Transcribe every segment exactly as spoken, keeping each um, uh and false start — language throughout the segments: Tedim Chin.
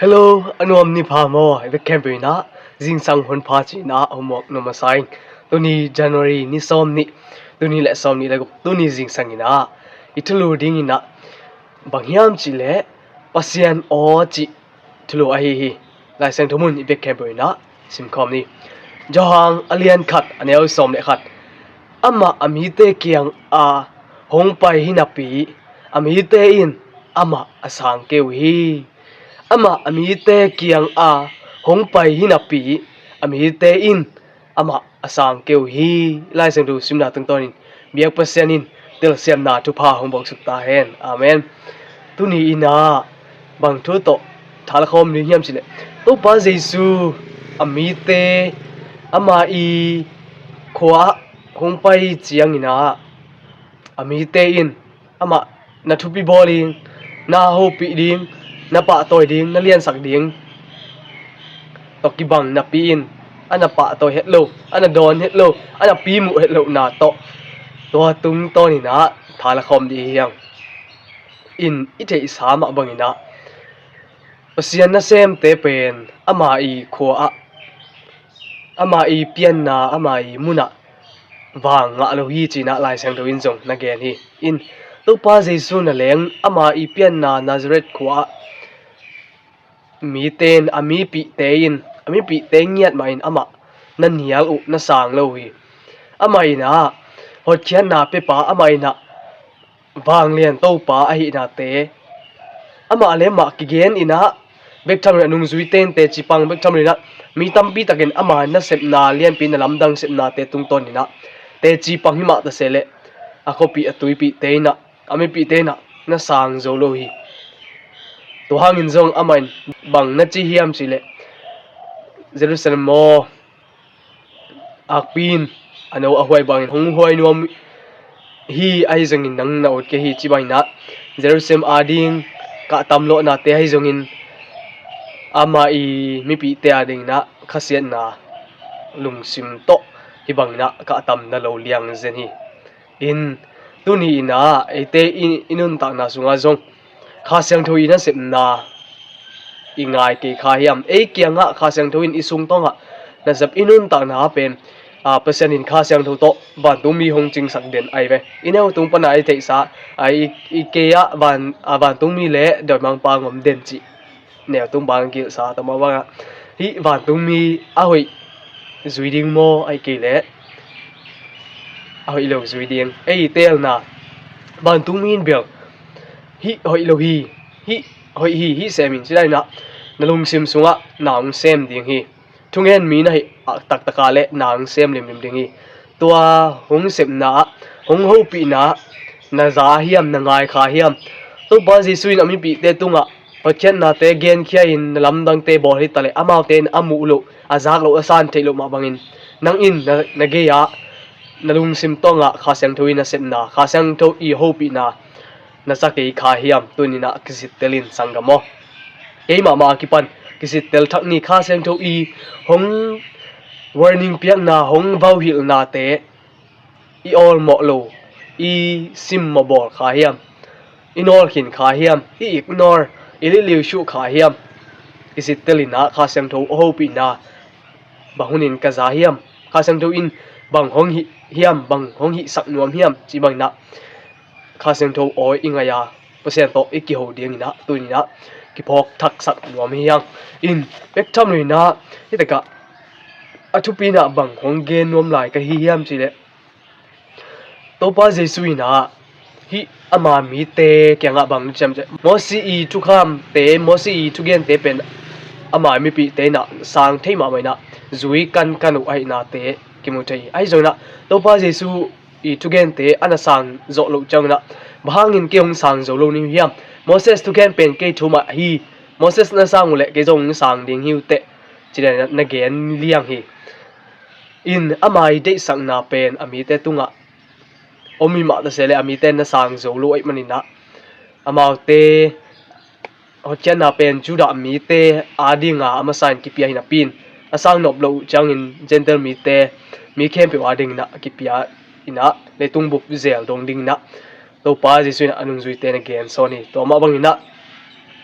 Hello, a nuam ni pha maw? I bek khempeuh in ah zingsang hun pha ci-in ah homework nuam a sa ing. Tuni January ni sawm nih, tuni le sawm nih le guk, tuni zingsang in ah i thulu ding in ah bang hiam cih leh Pasian aw cih thulu ahi hi. Lai Siangtho mun i bek khempeuh in ah simkhawm ni. Johan a lian khat a neu sawm le khat. Amah a mite kiangah hong pai hi napi, a mite in amah a sang kei uh hi. Amah a mite kiangah hong pai hi napi, a mite in amah a sang kei uh hi. Lai Siangtho simna tungtawnin biak Pasian in telsiamna thupha hong bawlsuk ta hen. Amen. Tuni in ah bang thu tawh thalkhawm ding hiam cih leh, Topa Jesu a mite, amah i khua ah hong pai ciangin ah a mite in amah na thupi bawl ding, na hopih ding, na pahtawi ding, na liansak ding tawh kibang napi in a na pahtawi het lo, a na dawn het lo, a na pimuh het lohna tawh, tua tungtawnin ah thalkhawm ding hi hang. In i theihsa mah bangin ah Pasian nasemte pen ama i khua ah, ama i pianna, ama i munah vang ngah lo hi, ci-in ah Lai Siangtho in zong na gen hi. In Topa Jesu na leng ama i pianna Nazareth khua ah mite in, a mipihte in, a mipihte ngiat mah in amah na nial uh, na sang lo uh hi. Amah in ah hotkhiatna pepa, amah in ah vanglian Topa ahihnate, amah le amah kigen in ah bek tham lo in ah nungzuite in teci pang, bek tham lo in ah mi tampi takin ama nasepna lianpi, na lamdang sepnate tungtawn in ah teci pang hi mah ta se leh a khuapih a tuipihte in ah, a mipihte in ah na sang zo lo hi. Tua hangin zong amah in bang na ci hiam cih leh, Jerusalem aw, akpi in a no a huai bangin hong huai nuam hi, ahi zongin nang na ut kei hi, ci bangin ah Jerusalem ading kahtam lawhnate ahi zongin ama i mipihte adingin ah khasiatna lungsim tawh hih bangin ah kahtam na lo liang zen hi. In tuni in ah eite i, i nuntakna sungah zong Kha Siangtho i nasepna i ngai kei kha hiam? Ei kiangah Kha Siangtho in i sungtawngah nasep, i nuntakna ah pen, a, Pasian in Kha Siangtho tawh vantungmi hong cingsak den ahi ve. I neu tung pana i theihsa, a, i, i kei ah van, a, vantungmi le dawimangpa ngom den cih neu tung bang kilsa tama bangah hih vantungmi a hoih zui ding maw, ahih kei leh a hoih lo zui ding? Ei teelna, vantungmi in bel hih hoih lo hi, hih hoih hi, hih sem in ci dan in ah na lungsim sungah na hong sem ding hi. Thungen mi na hih a taktak a leh na hong sem limlim ding hi. Tua hong sepna ah, hong hopihna ah na za hiam, na ngai kha hiam? Topa Jesu in a mipihte tungah hotkhiatnate genkhia in na lamdangte bawl hi ta leh, amaute in a muh loh, a zak loh, a san theih loh mah bangin nang in na, na gei ah na lungsim tawngah Kha Siangtho i nasepna, Kha Siangtho i hopihna na sa kei kha hiam? Tuni in ah kisittel in, sanggam aw. Kei mahmah a kipan kisittel thak ni. Kha Siangtho i hong warning piakna, hong vauhilhnate i awlmawh lo, i simmawh bawl kha hiam? I nawlkhin kha hiam? I ignore, i liliusuh kha hiam? Kisittel in ah Kha Siangtho hopihna bang hunin ka za hiam? Kha Siangtho in bang hong hih hiam, bang hong hihsak nuam hiam, ci bangin ah Kha Siangtho aw i ngai a, Pasian tawh i kiho dingin ah tuni in ah kiphawk thaksak nuam hi hang. In bek tham lo in ah hih takah a thupi in ah bang hong gen nuam lai ka hi hiam cih leh, Topa Jesu in ah hih ama mite kiangah bang na ci hiam cih leh, Moses i thukhamte, Moses i thugente pen ama mipihte in ah sang thei mahmah in ah zui kankan uh ahihnate kimu thei hi. Ahi zongin ah Topa Jesu i thugente a na sang zawh loh ciangin ah, bang hangin kei hong sang zo lo na hi uh hiam? Moses thukhen pen kei thu mah hi. Moses na sang uh leh kei zong hong sang ding hi uh teh, ci dan in ah na gen liang hi. In ama i deihsakna pen a mite tungah om hi mah ta se leh, a mite na sang zo lo ahih manin ah, amaute hotkhiatna pen Judah mite adinga a masa in kipia hi napi in, a sang nop loh uh ciangin Gentile mite, mi khempeuh adingin ah a kipia in ah, leitung bup zel dong dingin ah Topa Jesu in ah a nungzuite na gensawn hi. Tua mah bangin ah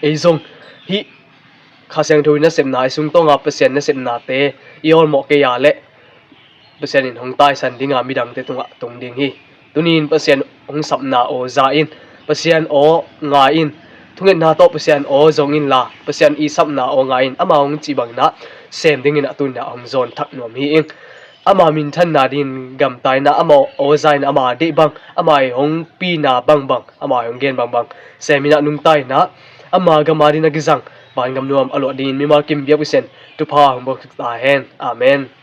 ei zong hih Kha Siangtho in nasepna i sungtawnga Pasian nasepnate i awlmawh kei a leh Pasian in hong taisan dinga midangte tungah tung ding hi. Tuni in Pasian hong sapna aw za in, Pasian aw ngai in, thungetna tawh Pasian aw zong inla Pasian i sapna aw ngai in, ama hong cih bangin ah sem dingin ah tuni in ah hong zawn thak nuam hi ing. Ama minthanna dingin gamta in ah ama aw za in, ama deih bang, ama i hong pina bangbang, ama i hong gen bangbang sem in ah nungta in ah ama gam a dingin a kizang vangam nuam a luah dingin mimal kim biak Pasian thupha hong buak ta hen. Amen.